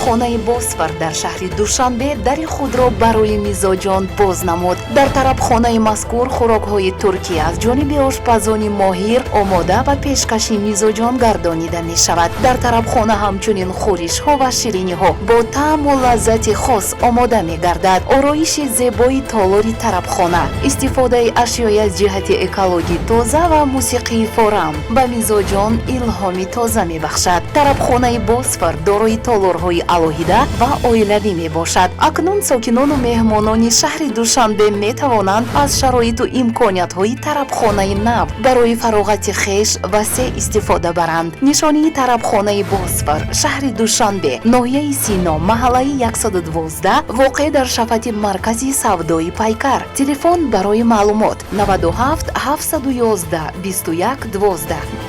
Тарабхонаи Босфор дар шаҳри Душанбе дари худро барои мизоҷон боз намуд. Дар тарабхонаи мазкур хӯрокҳои туркӣ аз ҷониби ошпазони моҳир омода ва пешкаши мизоҷон гардонида мешавад. Дар тарабхона ҳамчунин хӯришҳо ва шириниҳо бо таъму лаззати хос омода мегардад. Ороиши зебои толори тарабхона, истифодаи ашёи аз ҷиҳати экологӣ тоза ва мусиқии форам ба мизоҷон илҳоми тоза мебахшад. Тарабхонаи Босфор дорои толорҳои алоҳида ва оилавӣ мебошад. Акнун сокинону меҳмонони шаҳри Душанбе метавонанд аз шароиту имкониятҳои тарабхонаи нав барои фароғати хеш васеъ истифода баранд. Нишонии тарабхонаи Босфор: шаҳри Душанбе, ноҳияи Сино, маҳаллаи 112, воқеъ дар шафати маркази савдои Пайкар. Телефон барои маълумот: 97 711 21 12.